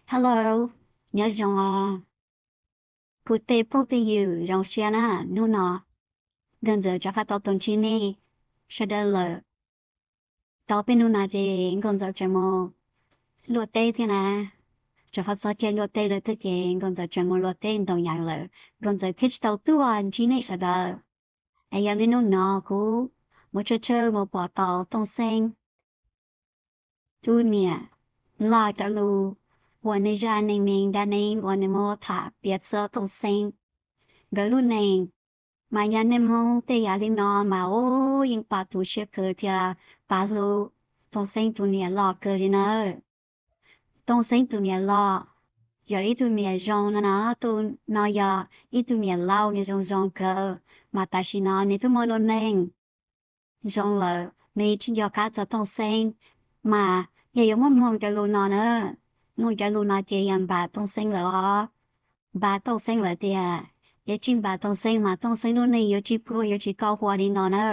Hello, nyob zoo os kuv tej phooj tej ywg, zoo siab na. Hnub no nkauj ntxawm rov qab tau tuaj ntsib nej sawv daws lawm. Tau peb hnub no ces nkauj ntxawm tseem mus luaj teb thiab na. Rau qhov txog caij luaj teb lawm thiab ces nkauj ntxawm tseem mus luaj teb ntau yam lawm, nkauj ntxawm thiaj tsis tau tuaj ntsib nej sawv daws. Es yog li hnub no kuv mus tshawb tshawb mus pom tau Tooj Xeeb tus niam loj cov lus uas neeg zaj neeg neeg dab neeg uas nws muab tham piav txog Tooj Xeeb nkawd lub neej. Mas yog nej Hmoob tej yam li no mas ub yeej pom tu siab kawg thiab pom hlub Tooj Xeeb tus niam loj kawg li nawb. Tooj Xeeb tus niam loj yog ib tug niam zoo no na, tus no yog ib tug niam laus, nws zoo zoo kawg, mas tam sim no nws twb muaj lub neej zoo lawm, nws tsis nco qab txog Tooj Xeeb. Mas yog yuav muab mloog cov lus no na, mloog cov lus no ces yog npam Tooj Xeeb lawm os. Npam Tooj Xeeb lawm tiag, yog tsis npam Tooj Xeeb mas Tooj Xeeb lub neej yuav tsis pluag yuav tsis kauj hua li no na.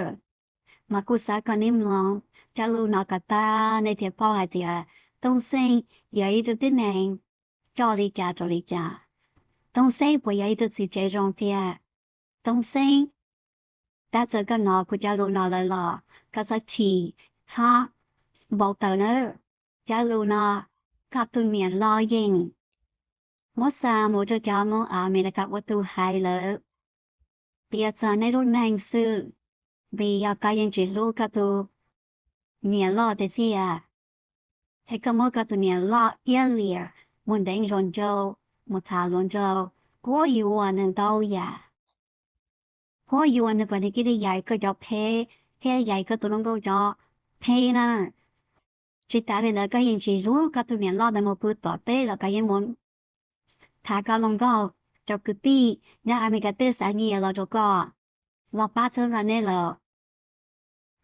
Mas kuv xav kom nej mloog cov lus no kom tag nej thiaj paub hais tias Tooj Xeeb yog ib tug tib neeg coj li cas rau li cas. Tooj Xeeb puas yog ib tug txiv tsev zoo tiag? Tooj Xeeb, tab txawm koj hnov kuv cov lus no lawm los koj txhob chim, txhob npau taws nawb. Cov lus no koj tus niam loj yeej muab xa mus rau cov Hmoob Amelikas ua tus hais lawm, piav txog nej lub neej xwb, vim yog koj yeej tsis hlub koj tus niam loj tiag tiag. Es koj muab koj tus niam loj iab liam mus ntev hluas nraug, mus tham hluas nraug, quab yuam nws ntau yam, quab yuam nws kom nws cia li yais koj cov phem thiab yais koj tus hluas nkauj cov phem na. Tsis tas li ntawd koj yeej tsis hlub koj tus niam loj ntawd mus pw tom teb los koj yeej mus tham koj hluas nkauj, cov kwv tij nyob Amelikas teb xav nyiam los rau koj, los pab txhawb nqa nej lawm,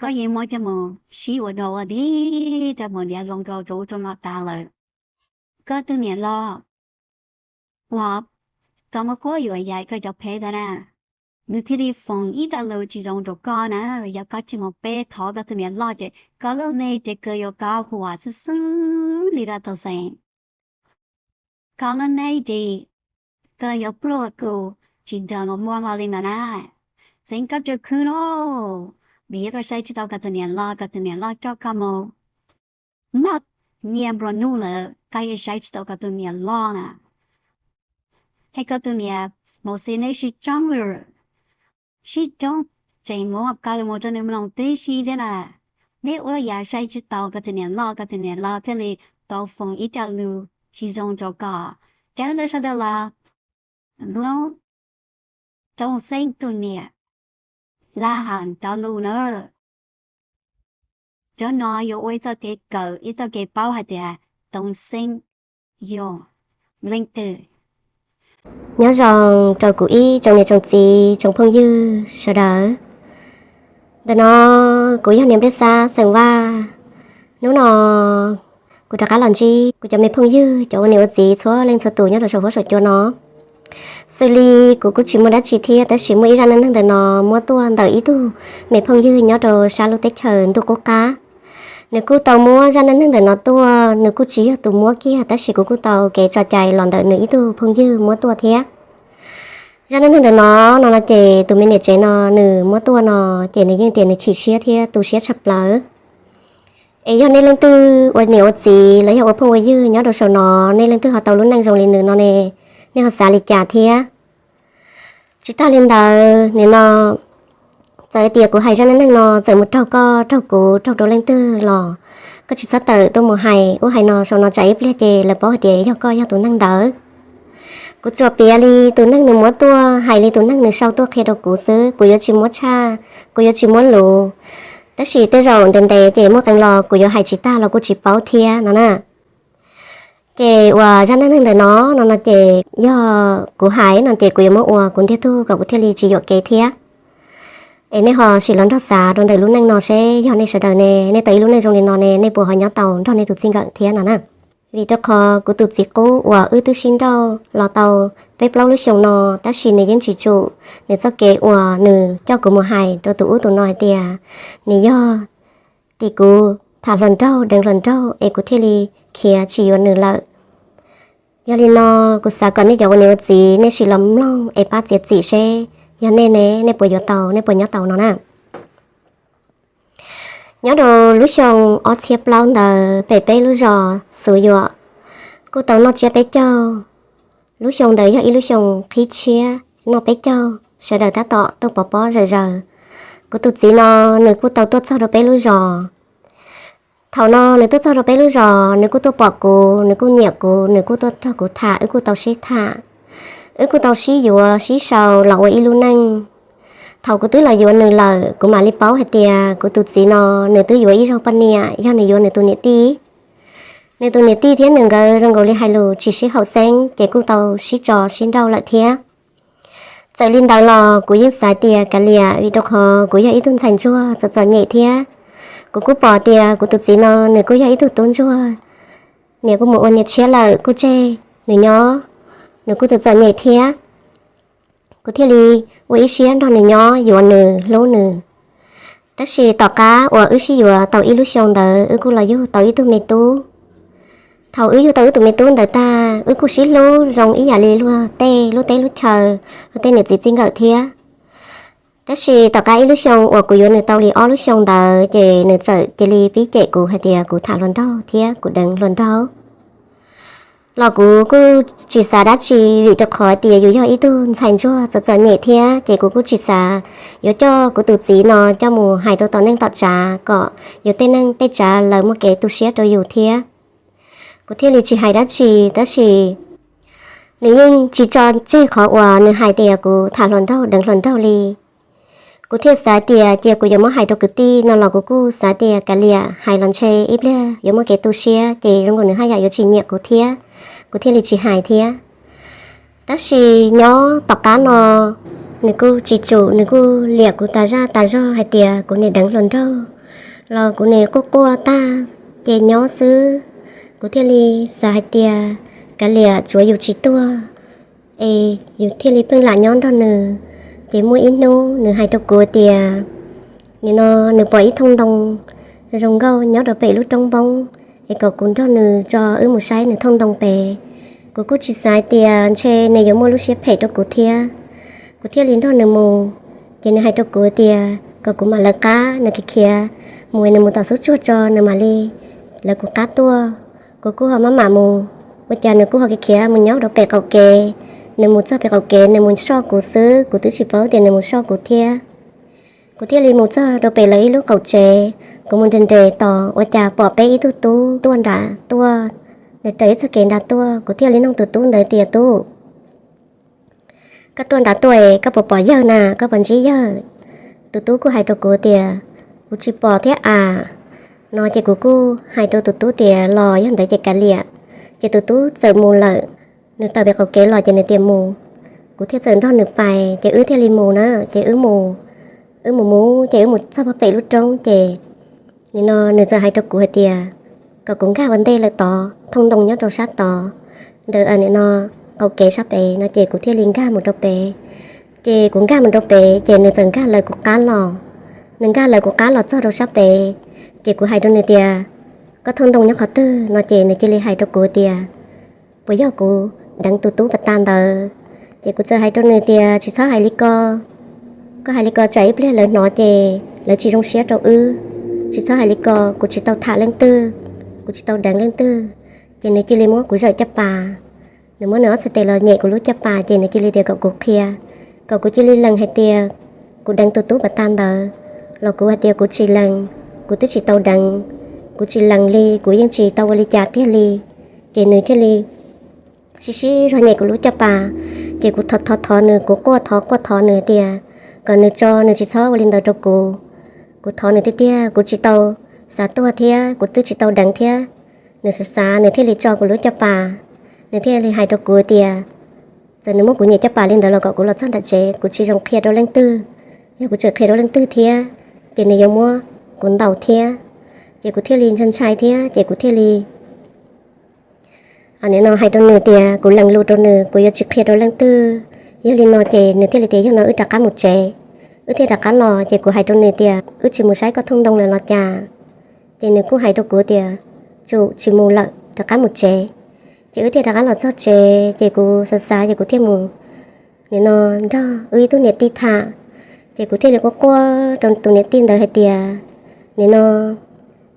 koj yeej muab coj mus sib ua dog ua dig rau mus ntiav hluas nkauj rau ub rau no tas lawm. Koj tus niam loj uas koj muab quab yuam yais koj cov phem ntawd na, nws thiaj li foom ib co lus tsis zoo rau koj na. Yog koj tsis mus pab thov koj tus niam loj ces koj lub neej ces kawg yuav kauj hua xwb xwb li dab Tooj Xeeb. Koj lub neej ces kawg yuav pluag tus tsis nrog luag muaj hlo li ntawd na. Xeeb, koj tsaws khwb lauj, vim yog koj saib tsis taus koj tus niam loj, koj tus niam loj coj koj mus noj nyiaj nplua nuj lawm koj yeej saib tsis taus koj tus niam loj na. Es koj tus niam Mauxes neb sib coob lawm, sib coob tseem muab koj mus rau nws mloog tib si thiab na. Neb ua yam saib tsis taus koj tus niam loj, koj tus niam loj thiaj li tau foom ib co lus tsis zoo rau koj. Cov ntawd sawv daws los mloog Tooj Xeeb tus niam Laj Ham cov lus na. Cov no yuav ua ib txoj kev kawm, ib txoj kev paub hais tias Tooj Xeeb yog leej twg. Nyob zoo rau kuv ib tsoom niam tsoom txiv tsoom phooj ywg sawv daws. Ntawm no kuv yog niam nplej xab xeem Vaj. Hnub no kuv rov qab los ntsib kuv cov me phooj ywg cov ua niam ua txiv txhua leej txhua tus nyob rau saum huab saum cua no. Xws li kuv kuj tsis muaj dab tsi thiab tab sis muaj ib zaj neej neeg ntawm no muab tuaj ntawm ib tug me phooj ywg nyob rau sab lub teb chaws ntuj qub qab. Nws kuj tau muab zaj neej neeg ntawm no tuaj, nws kuj tsis yog tus muab kiag tab sis kuv kuj tau kev tso cai los ntawm nws ib tug phooj ywg muab tuaj thiab. Zaj neej neeg ntawm no, no no ces tus me niam tsev no nws muab tuaj no ces nws yeej tias nws chim siab thiab tu siab tshaj plaws. Es yog nej leej twg ua niam ua txiv los yog ua phooj ua ywg nyob rau saum no, nej leej twg ho tau lub neej zoo li nws no ne, nej ho xav li cas thiab? Tsis tag li ntawd, nim no txawm tias kuv hais zaj neej neeg no txawm mus raug koj, raug kuv, raug rau leej twg los koj tsis txhob tawm tuaj mus hais ub hais no saum no tsam ib pliag ces lawv paub hais tias yog koj yog tus neeg ntawd. Kuv tsuas piav li tus neeg nws muab tuaj, hais li tus neeg nws sau tuaj qhia rau kuv xwb, kuv yuav tsis muab tshaj, kuv yuav tsis muab luv. Tab sis tej zaum ntev ntev ces muaj qee los kuv yuav hais tsis tag los kuj tsis paub thiab no na. Ces uas zaj neej neeg ntawm no, no no ces yog kuv hais no ces kuv yuav muab ua kuv ntiag tug kom kuv thiaj li tsis yuam kev thiab. Es nej ho sim los nrog xav rau ntawm lub neej no seb yog nej sawv daws ne, nej tau ib lub neej zoo li no ne, nej puas ho nyob tau nrog nej tus txij nkawm thiab no na. Vim rau qhov kuv tus txiv qub uas wb twb sib nrauj los tau peb plaub lub xyoo no, tab sis nws yeej tsis tsum nws txoj kev uas nws coj kuv mus hais rau tus ub tus no hais tias nws yog tim kuv tham hluas nraug deev hluas nraug es kuv thiaj li khiav tsis yuav nws lawm. Yog li no, kuv xav kom nej cov ua niam ua txiv nej sim los mloog es pab txiav txim seb yog nej ne, nej puas yuav tau, nej puas nyob tau no na. Nyob rau lub xyoo ob txhiab plaub ntawd pem peb lub zos Xuv Yuam kuj tau noj tsiab peb caug. Lub xyoo ntawd yog ib lub xyoo qhib tshiab noj peb caug, sawv daws tab tom tuaj pov pob zawm zaws. Kuv tus txiv no nws kuj tau tuaj txog rau peb lub zos. Thaum no nws tuaj txog rau peb lub zos, nws kuj tuaj pom kuv, nws kuj nyiam kuv, nws kuj tuaj nrog kuv tham, wb kuj tau sib tham, wb kuj tau sib yuav sib sau los ua ib lub neej. Thaum kuv twb los yuav nws lawm, kuv mam li paub hais tias kuv tus txiv no nws twb yuav ib zaug poj niam, yog nws yuav nws tus niam tij. Nws tus niam tij thiab nws nkawd zoo nkaus li hais lus tsis sib haum xeeb, ces kuj tau sib tso sib nrauj lawm thiab. Txawm li ntawd los kuv yeej xav tias kav liam, vim rau qhov kuv yog ib tug ntxhais ntsuag txom txom nyem thiab. Kuv kuj pom tias kuv tus txiv no nws kuj yog ib tug tub ntsuag, niam kuj mus ua niam tshiab lawm kuj tseg nws nyob, nws kuj txom txom nyem thiab. Kuv thiaj li ua ib siab nrog nws nyob, yuav nws, hlub nws. Tab sis tom qab uas wb sib yuav tau ib lub xyoo ntawd, wb kuj los yug tau ib tug me tub. Thaum wb yug tau wb tus me tub ntawd tag, wb kuj sib hlub zoo ib yam li luag tej lub teb lub chaw, luag tej niam txiv txij nkawm thiab. Tab sis tom qab ib lub xyoo uas kuv yuav nws tau li ob lub xyoo ntawd, ces nws txawm cia li pib cem kuv hais tias kuv tham hluas nraug thiab kuv deev hluas nraug. Los kuv kuj tsis xav dab tsi, vim rau qhov tias yus yog ib tug ntxhais ntsuag txom txom nyem thiab, ces kuv kuj tsis xav yuav coj kuv tus txiv no coj mus hais rau tom neej tom tsav kom yus tej neej tej tsav lawv muaj kev tu siab rau yus thiab. Kuv thiaj li tsis hais dab tsi, tab sis nws yeej tsis tso tseg qhov uas nws hais tias kuv tham hluas nraug deev hluas nraug li. Kuv thiaj xav tias cia kuv yuav muab hais rau kwv tij no los kuv kuj xav tias kav liam, hais los ntshe ib pliag yuav muaj kev tu siab, ces zoo nkaus nws haj yam yuav tsis nyiam kuv thiab. Kuv thiaj li tsis hais thiab. Tab sis nyob tom qab no, nws kuj tsis tsum, nws kuj liam kuv tas zaj tas zog hais tias kuv nim deev hluas nraug los kuv nim quaj quaj tag ces nyob xwb. Kuv thiaj li xav hais tias kav liam, tsuav yus tsis tuag es yus thiaj li pheej lam nyob nrog nws. Ces muaj ib hnub nws hais rau kuv tias nim no nws pom ib thooj ntoo zoo nkauj nyob rau pem lub roob npoob, es kom kuv nrog nws tso wb mus saib nws thooj ntoo pem. Kuv kuj tsis xav tias ntshe nws yuav muaj lub siab phem rau kuv thiab. Kuv thiaj li nrog nws mus. Ces nws hais rau kuv tias kom kuv mam lawv qab, nws khiav khiav mus, nws mus tom xub tsuag tso nws mam li lawv kuv qab tuaj. Kuv kuj ho maj mam mus, ua cas nws kuj ho khiav khiav mus nyob rau pem qaum kev. Nws mus txog pem qaum kev, nws mus soj kuv xwb, kuv twb tsis paub tias nws mus soj kuv thiab. Kuv thiaj li mus txog rau pem lawv ib lub qaum tsev. Kuv mus nres nres tos, ua cas pom peb ib tug tub tuaj nram tuaj, nws raws ib txoj kev nram tuaj. Kuv thiaj li nug tus tub ntawd tias, tub, koj tuaj nram tuaj es koj puas pom yawg na, koj puas ntsib yawg? Tus tub kuj hais rau kuv tias, kuv tsis pom thiab as. No ces kuv kuj hais rau tus tub tias los yog ntawd ces kav liam. Ces tus tub txawm mus lawm, nws tawm pem qaum kev los ces nws tias mus. Kuv thiaj txawm nrog nws pais, ces wb thiaj li mus na. Ces wb mus, wb mus mus ces wb mus txog pem lub roob ces nim no nws txawm hais rau kuv hais tias kom kuv nkag ua ntej lawm tod, thooj ntoo nyob rau sab tod, ntawm nim no qaum kev sab pem no. Ces kuv thiaj li nkag mus rau pem. Ces kuv nkag mus rau pem ces nws txawm nkag lawv kuv qab los. Nws nkag lawv kuv qab los txog rau sab pem, ces kuv hais rau nws tias, koj thooj ntoo nyob qhov twg no? Ces nws cia li hais rau kuv tias, puas yog kuv deev tus tub pas tas ntawd? Ces kuv txawm hais rau nws tias, tsis txhob hais li ko, koj hais li ko tsam ib pliag lawv hnov ces lawv tsis zoo siab rau wb. Tsis txhob hais li ko, kuv tsis tau tham leej twg, kuv tsis tau deev leej twg. Ces nws cia li muab kuv zawm caj pas, nws muab nws ob txhais tes los nyem kuv lub caj pas, ces nws cia li tias kom kuv qhia, kom kuv cia li lees hais tias kuv deev tus tub pas tas ntawd. Los kuv hais tias kuv tsis lees, kuv twb tsis tau deev, kuv tsis lees li, kuv yeej tsis tau ua li cas tiag li. Ces nws thiaj li sib sib zog nyem kuv lub caj pas, ces kuv thov thov thov nws, kuv quaj thov quaj thov nws tias kom nws tso, nws tsis txhob ua li ntawd rau kuv. Kuv thov nws tiag tiag, kuv tsis tau xav tuag thiab kuv twb tsis tau deev thiab. Nws xav xav, nws thiaj li tso kuv lub caj pas. Nws thiaj li hais rau kuv tias txawm nws muab kuv nyem caj pas li ntawd los kom kuv los txog nram tsev, kuv tsis zoo qhia rau leej twg. Yog kuv tseem qhia rau leej twg thiab, ces nws yuav muab kuv ntaus thiab. Ces kuv thiaj li ntshai ntshai thiab, ces kuv thiaj li nim no hais rau nws tias kuv lees lus rau nws, kuv yuav tsis qhia rau leej twg. Yog li no ces nws thiaj li tias yog no wb rov qab mus tsev. Wb thiaj rov qab los, ces kuv hais rau nws tias wb tsis mus saib koj thooj ntoo lawm los cas? Ces nws kuj hais rau kuv tias tsum tsis mus lawm, rov qab mus tsev. Ces wb thiaj rov qab los txog tsev, ces kuv xav xav ces kuv thiaj mus nim no nrog wb ib tug niam tij tham. Ces kuv thiaj li quaj quaj rau tus niam tij ntawd hais tias, nim no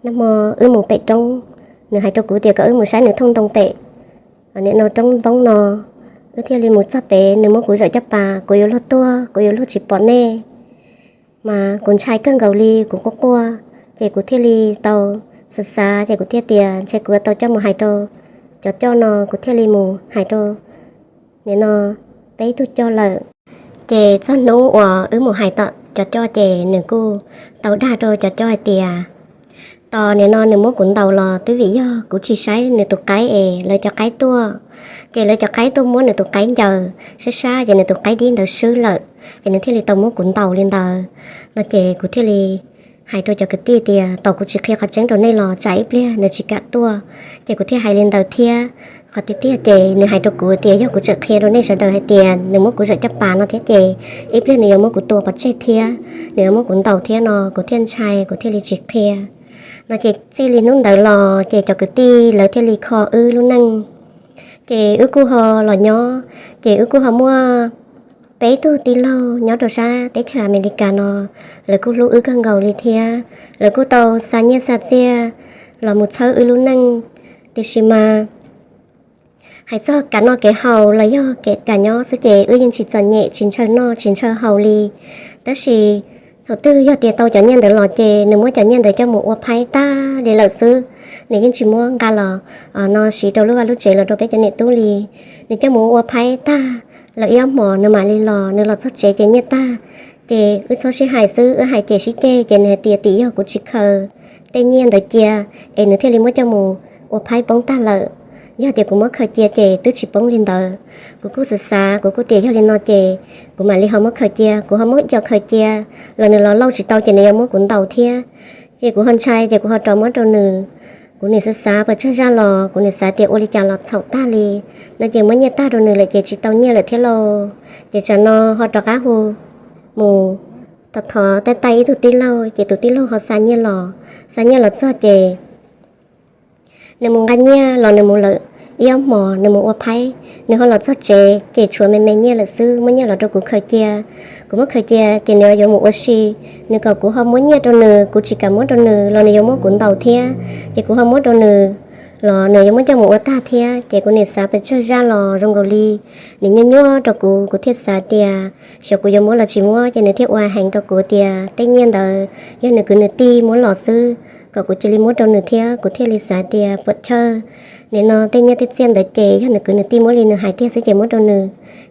nag hmo wb mus pem roob, nws hais rau kuv tias kom wb mus saib nws thooj ntoo pem nim no roob npoob no. Wb thiaj li mus txog pem, nws muab kuv zawm caj pas, kuv yuav luag tuag, kuv yuav luag tsis pom nej. Mas kuv ntshai kawg nkaus li, kuv quaj quaj, ces kuv thiaj li tau xav xav, ces kuv thiaj tias ntshe kuv yuav tau coj mus hais rau cov coj no, kuv thiaj li mus hais rau nim no peb ib tug coj lawm. Ces txog hnub uas wb mus hais tom cov coj ces nws kuj tau dag rau cov coj hais tias, tos nim no nws muab kuv ntaus los twb vim yog kuv tsis saib nws tus qaib es lawv cov qaib tuaj, ces lawv cov qaib tuaj muab nws tus qaib ncaws sab sab ces nws tus qaib dib ntawd swb lawm, es nws thiaj li tau muab kuv ntaus li ntawd. No ces kuv thiaj li hais rau cov kwv tij tias tos kuv tsis qhia qhov tseeb rau nej los tsam ib pliag nws tsis kam tuaj. Ces kuv thiaj hais li ntawd thiab. Qhov tiag tiag ces nws hais rau kuv tias yog kuv tseem qhia rau nej sawv daws hais tias nws muab kuv zawm caj pas no thiab ces ib pliag nws yuav muab kuv tua pov tseg thiab, nws yuav muab kuv ntaus thiab no, kuv thiaj ntshai, kuv thiaj li tsis qhia. No ces txij li hnub ntawd los ces cov kwv tij lawv thiaj li kho wb lub neej. Ces wb kuj ho los nyob, ces wb kuj ho muaj peb tug tij laug nyob rau sab teb chaws Amelikas no, lawv kuj hlub wb kawg nkaus li thiab. Lawv kuj tau xa nyiaj xa txiaj los mus txhawb wb lub neej. Tiam sis mas hais txog kev noj kev haus los yog kev nyob xwb ces wb yeej tsis txom nyem, tsis ntshaw noj tsis ntshaw haus li. Tab sis thaum twg yog tias tau cov nyiaj ntawd los ces nws muab cov nyiaj ntawd coj mus ua phaib tag li lawm xwb. Nws yeej tsis muab nqa los no siv rau lub vaj lub tsev los rau peb cov niam tub li. Nws coj mus ua phaib tag lawm ib ob hmos nws mam li los, nws los txog tsev ces nyiaj tag. Ces wb txhob sib hais xwb, wb hais ces sib ceg, ces nws hais tias tim yog kuv tsis khaws tej nyiaj ntawd cia es nws thiaj li muab coj mus ua phaib poob tag lawm. Yog tias kuv muab khaws cia ces twb tsis poob li ntawd. Kuv kuj xav xav, kuv kuj tias yog li no ces kuv mam li ho muab khaws cia. Kuv ho muab coj khaws cia los nws los lauj tsis tau ces nws yuav muab kuv ntaus thiab. Ces kuv ho ntshai ces kuv ho rov muab rau nws. Kuv nim xav xav pes tsawg zaj los kuv nim xav tias ua li cas los txhaum tag li. No ces muab nyiaj tag rau nws lawm ces tsis tau nyiaj lawm thiab lauj. Ces tsam no ho rov qab hu mus thov thov taij taij ib tug tij laug, ces tus tij laug ho xa nyiaj los, xa nyiaj los txog ces nws mus nqa nyiaj los nws mus lawm ib ob hmos nws mus ua phaib, nws ho los txog tsev ces tshuav me me nyiaj lawm xwb, muab nyiaj los rau kuv khaws cia. Kuv muab khaws cia ces nws yuav mus ua si, nws kom kuv ho muab nyiaj rau nws, kuv tsis kam muab rau nws los nws yuav muab kuv ntaus thiab. Ces kuv ho muab rau nws los nws yuav muab coj mus ua tag thiab. Ces kuv nim xav pes tsawg zaj los zoo nkaus li nws nyuaj nyuaj rau kuv, kuv thiaj xav tias xyov kuv yuav muab los tsis muab, ces nws thiaj ua heev rau kuv tias tej nyiaj ntawd yog nws kwv nws tij muab los xwb, kom kuv cia li muab rau nws thiab. Kuv thiaj li xav tias puam chawj, nim no tej nyiaj tej txiaj ntawd ces yog nws kwv nws tij muab li nws hais tiag xwb ces muab rau nws,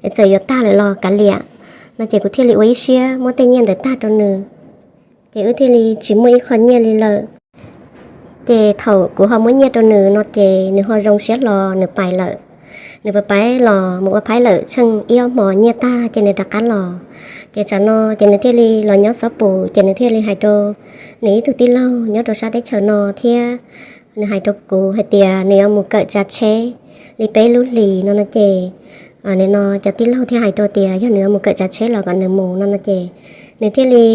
es txawm yuav tag lawm los kav liam. No ces kuv thiaj li ua ib siab muab tej nyiaj ntawd tag rau nws, ces wb thiaj li tsis muaj ib qho nyiaj li lawm. Ces thaum kuv ho muab nyiaj rau nws no ces nws ho zoo siab hlo nws pais lawm. Nws pais pais los mus ua phaib lawm tsheej ib ob hmos nyiaj tag ces nws rov qab los. Ces tsam no ces nws thiaj li los nyob xov pum, ces nws thiaj li hais rau nws ib tug tij laug nyob rau sab teb chaws no thiab. Nws hais rau kuv hais tias nws yuav mus kawm tsav tsheb li peb lub hlis no no ces, nim no cov tij laug thiaj hais rau tias yog nws yuav mus kawm tsav tsheb los kom nws mus no no ces nws thiaj li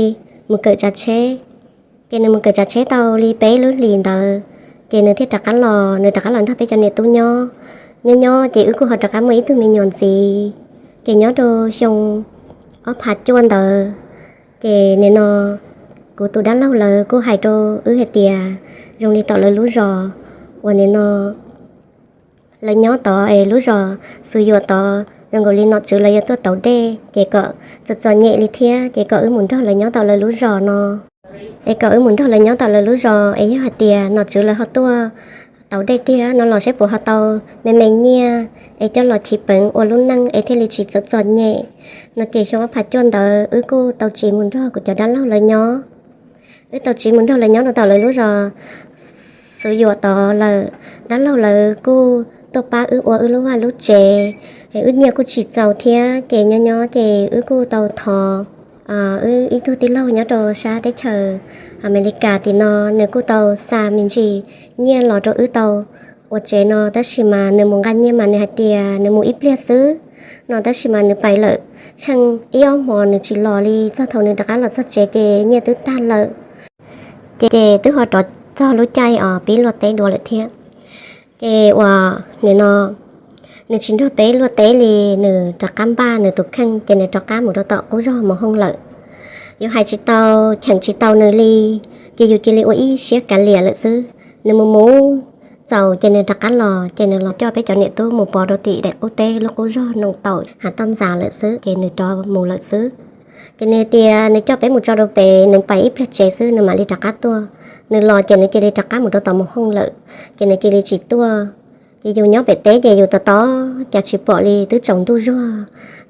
mus kawm tsav tsheb. Ces nws mus kawm tsav tsheb tau li peb lub hlis ntawd, ces nws thiaj rov qab los, nws rov qab los nrog peb cov niam tub nyob. Nyob nyob ces wb kuj ho rov qab muaj ib tug me nyuam ntxiv, ces nyob rau xyoo ob phav cuaj ntawd, ces nim no kuv tus dab laug lawv kuj hais rau wb hais tias zoo li tom lawv lub zos uas nim no lawv nyob tod es lub zos Xus Yuam tod zoo nkaus li nom tswv lawv yuav tuaj tauv dej, ces kom txom txom nyem li thiab, ces kom wb mus nrog lawv nyob tom lawv lub zos no. Es kom wb mus nrog lawv nyob tom lawv lub zos, es yog hais tias nom tswv lawv ho tuaj tauv dej tiag no los saib puas ho tau me me nyiaj es coj los chiv peev ua lub neej es thiaj li tsis txom txom nyem. No ces xyoo ob phav cuaj ntawd wb kuj tau tsiv mus nrog kuv cov dab laug lawv nyob. Wb tau tsiv mus nrog lawv nyob rau tom lawv lub zos Xus Yuam tod lawm, dab laug lawv kuj tuaj pab wb ua wb lub vaj lub tsev, es wb nyiaj kuj tsis txaus thiab, ces nyob nyob ces wb kuj tau thov wb ib tug tij laug nyob rau sab teb chaws Amelikas tim no, nws kuj tau xa me ntsis nyiaj los rau wb tau ua tsev no, tab sis mas nws mus nqa nyiaj mas nws hais tias nws mus ib pliag xwb no, tab sis mas nws pais lawm tsheej ib ob hmos nws tsis los li, txog thaum nws rov qab los txog tsev ces nyiaj twb tag lawm. Ces twb ho rov txog lub caij os pib luaj teb dua lawm thiab. Ces uas nim no nws tsis nrog peb luaj teb li, nws rov qab npaj nws tus kheej ces nws rov qab mus rau tom qub zog mus hooj lawm. Yus hais tsis tau, cheem tsis tau nws li, ces yus cia li ua ib siab kav liam lawm xwb. Nws mus mus txaus ces nws rov qab los, ces nws los coj peb cov niam tub mus pov rau tim daim qub teb lub qub zog Noom Taum Hav Toj Ntxas lawm xwb, ces nws rov mus lawm xwb. Ces nws tias nws coj peb mus tso rau pem, nws pais ib pliag tsev xwb nws mam li rov qab tuaj. Nws los ces nws cia li rov qab mus rau tom mus hooj lawm, ces nws cia li tsis tuaj. Ces yus nyob pem teb ces yus tos tos cas tsis pom li, twb tsaus ntuj zuag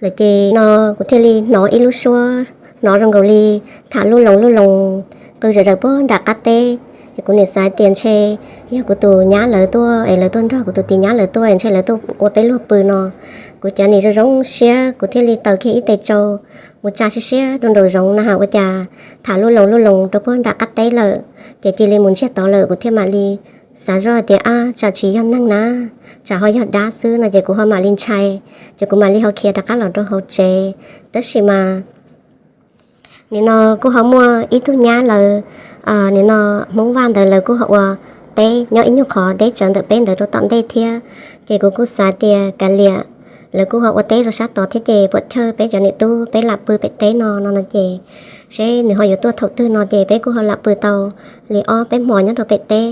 lawm. Ces no kuv thiaj li hnov ib lub suab hnov zoo nkaus li tham lub loos lub loos qw zom zaws puag nram qab teb. Ces kuv nim xav tias ntshe yog kuv tus nyab lawv tuaj es lawv tuaj nrog kuv tus tij nyab lawv tuaj es ntshe lawv tuaj ua peb luag pw no. Kuv cav nim zoo zoo siab, kuv thiaj li taws kiag ib tes tsau mus tsa siab siab rau nraum zoov na has ua cas tham lub loos lub loos rau puag nram qab teb lawm. Ces cia li mus ntsiag tod lawm, kuv thiaj mam li xav zoj tias ab, tsam tsis yog neeg na, tsam ho yog dab xwb no ces kuv ho mam li ntshai, ces kuv mam li ho khiav rov qab los rau hauv tsev. Tab sis mas nim no kuj ho muaj ib tug nyab lawv, nim no Hmoob Vaj ntawd lawv kuj ho ua teb nyob ib nyuag qhov deb tsawv ntawm peb ntawd rau tom ntej thiab. Ces kuv kuj xav tias kav liam, lawv kuj ho ua teb rau sab tod thiab ces puam chawj peb cov niam tub peb lam pw pem teb no no no ces seb nws ho yuav tuaj thaum twg no ces peb kuj ho lam pw tau li ob peb hmo nyob rau pem teb.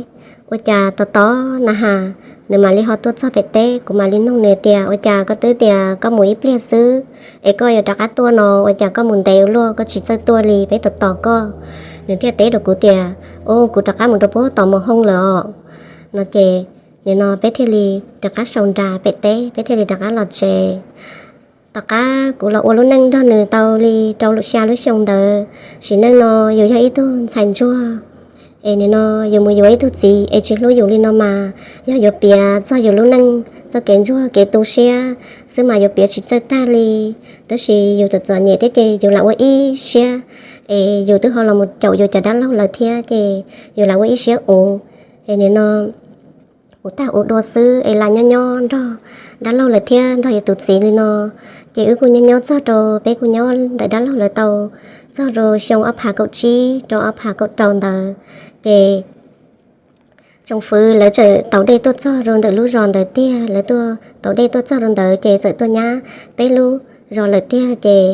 Ua cas tos tos na has nws mam li ho tuaj txog pem teb, kuv mam li nug nws tias ua cas koj twb tias koj mus ib pliag xwb es koj yuav rov qab tuaj no, ua cas koj mus ntev ua luaj koj tsis txawj tuaj li, peb tos tos koj. Nws thiaj teb rau kuv tias, u, kuv rov qab mus rau puag tom mus hooj lawm os no ces nim no peb thiaj li rov qab sau nra pem teb, peb thiaj li rov qab los tsev. Tom qab kuv los ua lub neej nrog nws tau li rau lub xya lub xyoo ntawd, sim neej no yus yog ib tug ntxhais ntsuag es nim no yus mus yuav ib tug txiv es tsis hlub yus li no mas yog yuav piav txog yus lub neej txoj kev ntsuag kev tu siab xwb mas yuav piav tsis txawj tag li. Tab sis yus txom txom nyem thiab ces yus lam ua ib siab, es yus twb ho los mus caum yus cov dab laug lawm thiab ces yus lam ua ib siab ua, es nim no ua tag ua dua xwb es lam nyob nyob nrog dab laug lawm thiab nrog yus tus txiv li no. Ces wb kuj nyob nyob txog rau peb kuj nyob ntawm dab laug lawv tau txog rau xyoo ob phav kaum tsib rau ob phav kaum rau ntawd, ces tsoom fwv lawv txawm taus dej tuaj txog rau ntawm lub zos ntawd tiag, lawv tuaj taus dej tuaj txog rau ntawd ces txawm tuaj nyab peb lub zos lawm tiag ces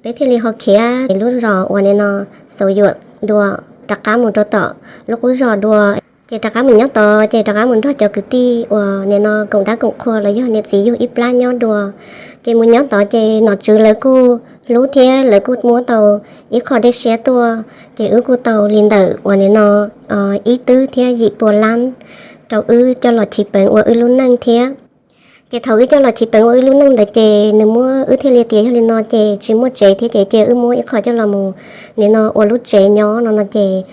peb thiaj li ho khiav lub zos uas nim no Xauv Yuam dua, rov qab mus rau tom lub qub zos dua. Ces rov qab mus nyob tod ces rov qab mus nrog cov kwv tij uas nim no koom dab koom qhua los yog niam txiv yug ib plab nyob dua. Ces mus nyob tod ces nom tswv lawv kuj hlub thiab lawv kuj muab tau ib qho dej siab tuaj, ces wb kuj tau li ntawm uas nim no ib twb thiab yim pua lab rau wb coj los chiv peev ua wb lub neej thiab. Ces thaum wb coj los chiv peev ua wb lub neej ntawd ces nws muab wb thiaj li tias yog li no ces tsis muaj tsev thiab ces cia wb muab ib qho coj los mus nim no ua lub tsev nyob no no ces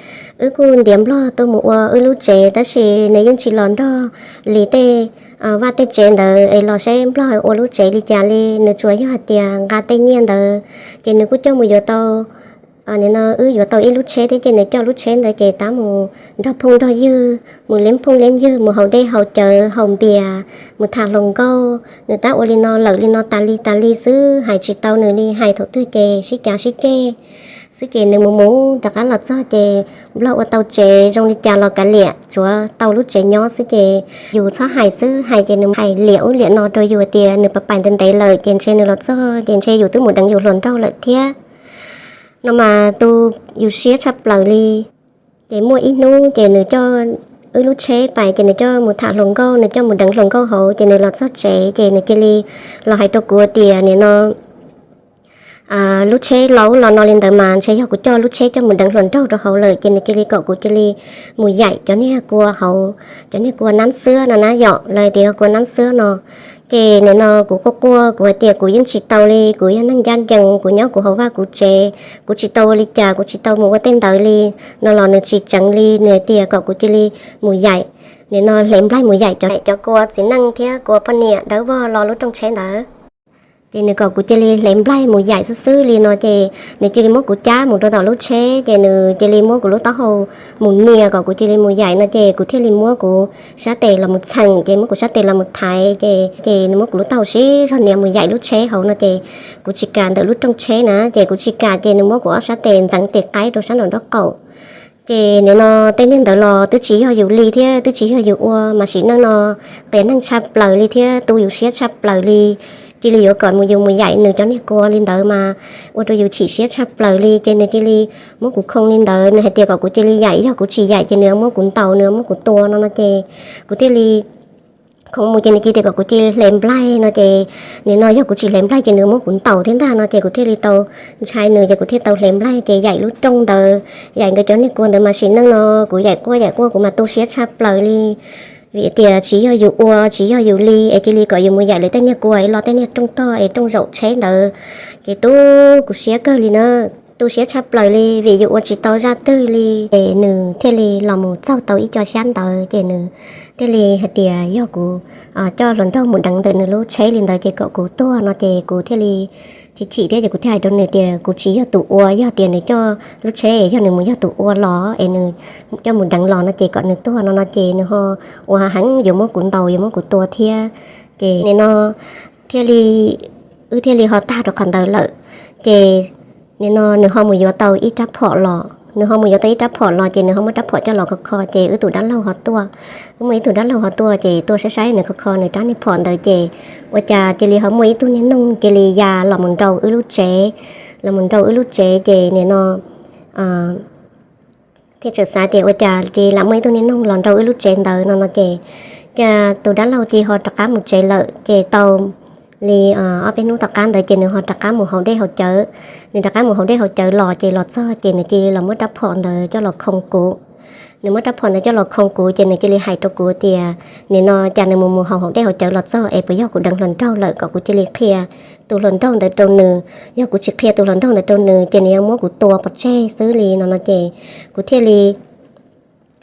wb kuj ntiav nplog tuaj mus ua wb lub tsev, tab sis nws yeej tsis los nrog li tej vaj tej tsev ntawd es los saib nplog ua lub tsev li cas li, nws tsuas yog hais tias nqa tej nyiaj ntawd ces nws kuj coj mus yuav tau nim no wb yuav tau ib lub tsheb thiab ces nws coj lub tsheb ntawd ces tab mus nrog phooj nrog ywg, mus liab phooj liab ywg, mus haus dej haus cawv haus npias, mus tham hluas nkauj, nws tab ua li no lawm li no tas li tas li xwb, hais tsis tau nws li, hais thaum twg ces sib cav sib ceg xwb ces nws mus mus rov qab los txog ces nplog ua tau tsev zoo li cas los kav liam, tsuav tau lub tsev nyob xwb ces yus txhob hais xwb, hais ces nws hais liam ub liam no rau yus tias nws pais pais ntev ntev lawm ces ntshe nws los txog ces ntshe yus twb mus deev yus hluas nraug lawm thiab no mas tu yus siab tshaj plaws li. Ces muaj ib hnub ces nws coj wb lub tsheb pais ces nws coj mus tham hluas nkauj, nws coj mus deev hluas nkauj hauv ces nws los txog tsev ces nws cia li los hais rau kuv tias nim no lub tsheb laub los no li ntawd mas ntshe yog kuv coj lub tsheb coj mus deev hluas nraug rau hauv lawm ces nws cia li kom kuv cia li mus yaim cov niag kua hauv, cov niag kua nab xwab no na yom, los tias yog kua nab xwab no. Ces nim no kuv quaj quaj kuv hais tias kuv yeej tsis tau li, kuv yog neeg ncaj ncees, kuv nyob kuv hauv vaj kuv tsev, kuv tsis tau ua li cas, kuv tsis tau mus ua tej ntawd li no los nws tsis tseev li, nws hais tias kom kuv cia li mus yaim, nim no hle nplaig mus yaim cov, cov kua txiv neej thiab kua poj niam dawb vog lo lub rooj tsheb ntawd. Ces nws kom kuv cia li hle nplaig mus yaim xwb xwb li no ces nws cia li muab kuv cab mus rau tom lub tsheb ces nws cia li muab kuv lub taub hau mus nias kom kuv cia li mus yaim no ces kuv thiaj li muab kuv sab tes los mus txheem ces muab kuv sab tes los mus thaiv ces ces nws muab kuv lub taub hau siv zog nias mus yaim lub tsheb hauv no ces kuv tsis kam ntawm lub rooj tsheb na ces kuv tsis kam ces nws muab kuv ob sab tes ntxeev tes qaib rau sab nraum nraub qaum. Ces nim no tej niag ntawd los twb tsis yog yus li thiab twb tsis yog yus ua mas sim neej no qias neeg tshaj plaws li thiab tu yus siab tshaj plaws li. Cia li yuav kom mus yus mus yaim nws cov niag kua li ntawd mas ua rau yus chim siab tshaj plaws li. Ces nws cia li muab kuv khoo li ntawd, nws hais tias kom kuv cia li yaim, yog kuv tsis yaim ces nws muab kuv ntaus, nws muab kuv tua no no ces kuv thiaj li khoo mus ces nws cia li kom kuv cia li hle nplaig no ces nim no yog kuv tsis hle nplaig ces nws muab kuv ntaus thiab ntag no ces kuv thiaj li tau ntshai nws ces kuv thiaj tau hle nplaig ces yaim lub rooj ntawd, yaim nkawd cov niag kua ntawd mas sim neej no kuv yaim quaj yaim quaj kuv mas tu siab tshaj plaws li. Vim tias tsis yog yus ua, tsis yog yus li es cia li kom yus mus yaim lawv tej niag kua es los tej niag rooj tog es rooj zaum tsheb ntawd. Ces tu kuv siab kawg li na, tu siab tshaj plaws li vim yus ua tsis tau zaj twg li. Ces nws thiaj li los mus txaug tau ib co xyab ntawv ces nws thiaj li hais tias yog kuv coj hluas nraug mus deev ntawm nws lub tsheb li ntawd ces kom kuv tuag no ces kuv thiaj li chim chim thiab ces kuv thiaj hais rau nws tias kuv tsis yog tus ua, yog tias nws coj lub tsheb yog nws mus yog tus ua los es nws coj mus deev los no ces kom nws tuag no no ces nws ho ua heev yuav muab kuv ntaus yuav muab kuv tua thiab. Ces nim no thiaj li, wb thiaj li ho tag rau qhov ntawd lawm. Ces nim no nws ho mus yuav tau ib rab phom los, nws ho mus yuav tau ib rab phom los ces nws ho muab rab phom coj los kho kho ces wb tus dab laug ho tuaj. Wb muaj ib tug dab laug ho tuaj ces tuaj saib saib nws kho kho nws rab niag phom ntawd ces ua cas cia li ho muaj ib tug niag noog cia li ya los mus nrau wb lub tsev, los mus nrau wb lub tsev ces nim no thiaj txawm xav tias ua cas cia li lam muaj ib tug niag noog los nrau wb lub tsev ntawd no no ces, ces tus dab laug cia li ho rov qab mus tsev lawm ces tau li ob peb hnub tom qab ntawd ces nws ho rov qab mus haus dej haus cawv. Nws rov qab mus haus dej haus cawv los ces los txog ces nws cia li los muab rab phom ntawd coj los khoo kuv. Nws muab rab phom ntawd coj los khoo kuv ces nws cia li hais rau kuv tias nim no cas nws mus mus haus haus dej haus cawv los txog es puas yog kuv deev hluas nraug lawm kom kuv cia li qhia tus hluas nraug ntawd rau nws. Yog kuv tsis qhia tus hluas nraug ntawd rau nws ces nws yuav muab kuv tua pov tseg xwb li no no ces kuv thiaj li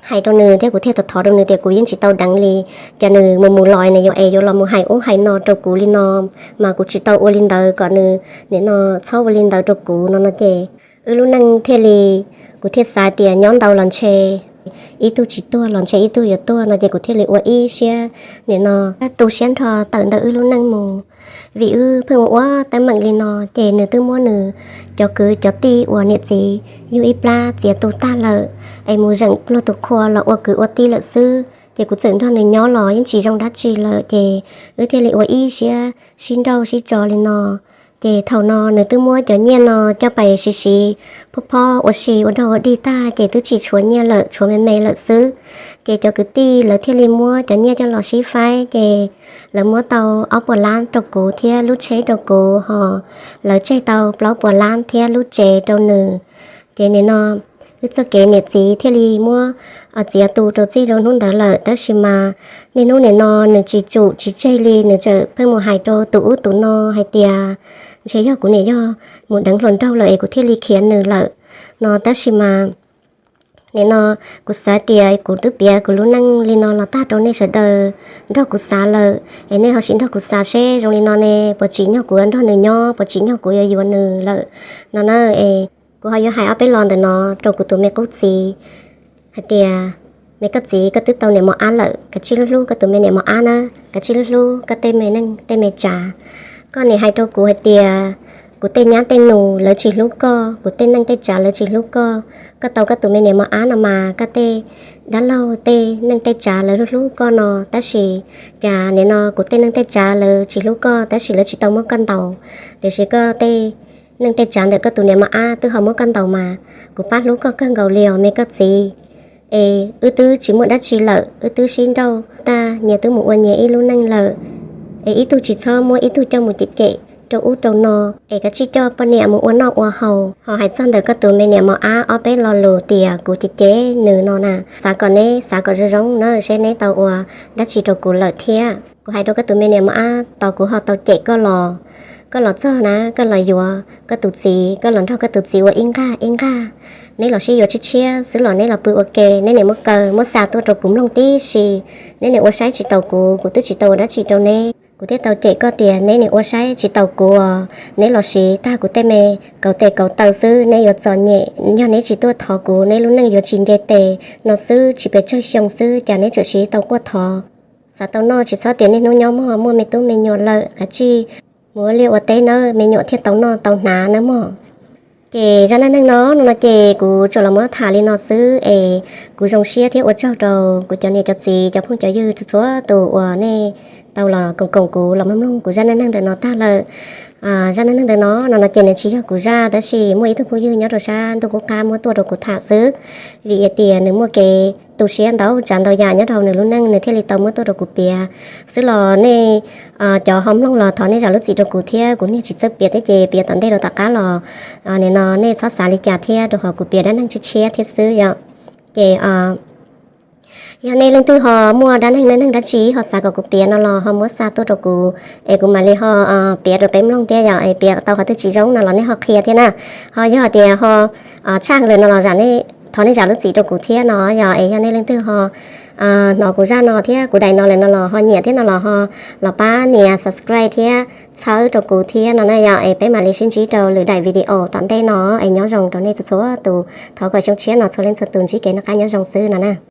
hais rau nws thiab kuv thiaj thov thov rau nws tias kuv yeej tsis tau deev li, cas nws mus mus los nws yuav es yuav los mus hais ub hais no rau kuv li no, mas kuv tsis tau ua li ntawd kom nws nim no txhob ua li ntawd rau kuv no no ces wb lub neej thiaj li, kuv thiaj xav tias nyob ntau los ntshe ib tug tsis tuag los ntshe ib tug yuav tuag no ces kuv thiaj li ua ib siab nim no tu siab nrho tawm ntawm wb lub neej mus. Vim wb pheej ua ua teeb meem li no ces nws twb muab nws cov kwv cov tij uas niam txiv yug ib plab txiav tu tag lawm, es mus zeem luag tus qhua los ua kwv ua tij lawm xwb. Ces kuv txawm nrog nws nyob los yeej tsis zoo dab tsi lawm ces wb thiaj li ua ib siab sib nrauj sib tso li no. Ces thaum no nws twb muab cov nyiaj no coj pais siv siv phob phob ua si ua dog ua dig tag ces twb tsis tshuav nyiaj lawm, tshuav me me lawm xwb. Ces cov kwv tij lawv thiaj li muab cov nyiaj coj los sib faib ces lawv muab tau ob puas lab rau kuv thiab lub tsheb rau kuv ho lawv tseg tau plaub puas lab thiab lub tsev rau nws. Ces nim no wb txoj kev niam txiv thiaj li muab txiav tu rau txij rau hnub ntawd lawm, tab sis mas niaj hnub nim no nws tsis tsum tsis tseg li, nws txawm pheej mus hais rau tus ub tus no hais tias ntshe yog kuv niam yog mus deev hluas nraug lawm es kuv thiaj li khiav nws lawm no, tab sis mas nim no kuv xav tias kuv twb piav kuv lub neej li no los tag rau nej sawv daws nrog kuv xav lawm es nej ho sim nrog kuv xav seb zoo li no ne puas tsim nyog kuv yuav nrog nws nyob, puas tsim nyog kuv yuav yuav nws lawm no na. Es kuv ho yuav hais ob peb lo ntawm no rau kuv tus me qub txiv hais tias me koj txiv, koj twb tau niam mos ab lawm, kav tsij hlub hlub koj tus me niam mos ab na, kav tsij hlub hlub koj tej me neej tej me tsav. Koj niam hais rau kuv hais tias kuv tej nyab tej nus lawv tsis hlub koj, kuv tej neej tej tsav lawv tsis hlub koj. Koj tau koj tus me niam mos ab no mas koj tej dab laug tej neej tej tsav lawv hlub hlub koj no, tab sis cas nim no kuv tej neej tej tsav lawv tsis hlub koj, tab sis lawv tsis tau muab koj ntaus, tiam sis koj tej neej tej tsav ntawm koj tus niam mos ab twb ho muab koj ntaus mas. Kuv pab hlub koj kawg nkaus li os me koj txiv. Es wb twb tsis muaj dab tsi lawm, wb twb sib nrauj tag, nyias twb mus ua nyias ib lub neej lawm. Es ib tug tsis txhob muab ib tug coj mus cem cem rau ub rau no. Es kav tsij coj poj niam mus ua noj ua haus. Ho hais txog ntawm koj tus me niam mos ab ob peb lo lus tias kuv cem cem nws no na, xav kom neb xav kom zoo zoo na seb neb tau ua dab tsi rau kuv lawm thiab. Kuv hais rau koj tus me niam mos ab tos kuv ho tau cem koj los, koj los txog na koj los yuav koj tus txiv, koj los nrog koj tus txiv ua ib nqag ib nqag. Neb los sib yuav tshiab tshiab xwb los neb los pw ua ke, neb niam muab kaw muab xa tuaj rau kuv mloog tib si. Neb niam ua saib tsis taus kuv, kuv twb tsis tau ua dab tsi rau neb. Kuv thiaj tau cem koj tias neb niam ua saib tsis taus kuv, neb los siv tag kuv tej me kauv tes kauv taw xwb, neb yuav txom nyem. Yog neb tsis tuaj thov kuv, neb lub neej yuav tsis nce tes no xwb, tsis pes tsawg xyoo xwb cas neb tseem siv tau quaj thov. Xav tau noj tsis txhob tias niaj hnub nyob mog, muaj me tub me nyuam lawm kav tsij mus ua liaj ua teb nawb, me nyuam thiaj tau noj tau hnav nawb mog. Ces zaj neej neeg no no ces kuv tsuas los muab tham li no xwb es kuv zoo siab thiab ua tsaug rau kuv cov niam cov txiv cov phooj cov ywg txhua txhua tus uas nej tau los koom koom kuv los mloog mloog kuv zaj neej neeg ntawm no tag lawm. Zaj neej neeg ntawm no no no ces nws tsis yog kuv zaj tab sis muaj ib tug phooj ywg nyob rau sab ntuj qub qab muab tuaj rau kuv tham xwb, vim hais tias nws muaj kev tu siab ntau tsav ntau yam nyob rau nws lub neej nws thiaj li tau muab tuaj rau kuv piav xwb los nej cov ho mloog los thov nej zam lub txim rau kuv thiab kuv niag tsis txawj piav thiab ces piav tom ntej rau tom qab los nim no nej txhob xav li cas thiab rau qhov kuv piav dab neeg tshiab tshiab thiab xwb yom. Ces yog nej leej twg ho muaj dab neeg neej neeg dab tsi ho xav kom kuv piav no los ho muab xa tuaj rau kuv es kuv mam li ho piav rau peb mloog thiab yom. Es piav tau qhov twg tsis zoo no los nej ho qhia thiab na. Ho yog tias ho tshaj lawm no los thov nej zam lub txim rau kuv thiab no yom. Es yog nej leej twg ho hnov kuv zaj no thiab kuv daim no lawm no los ho nyiam thiab no los ho los pab nias subscribe thiab txhawb rau kuv thiab no na yom. Es peb mam li sib ntsib rau lwm daim video tom ntej no es nyob zoo rau nej txhua txhua tus, thov kom xyoo tshiab no txhua leej txhua tus ntsib kev noj qab nyob zoo xwb no na.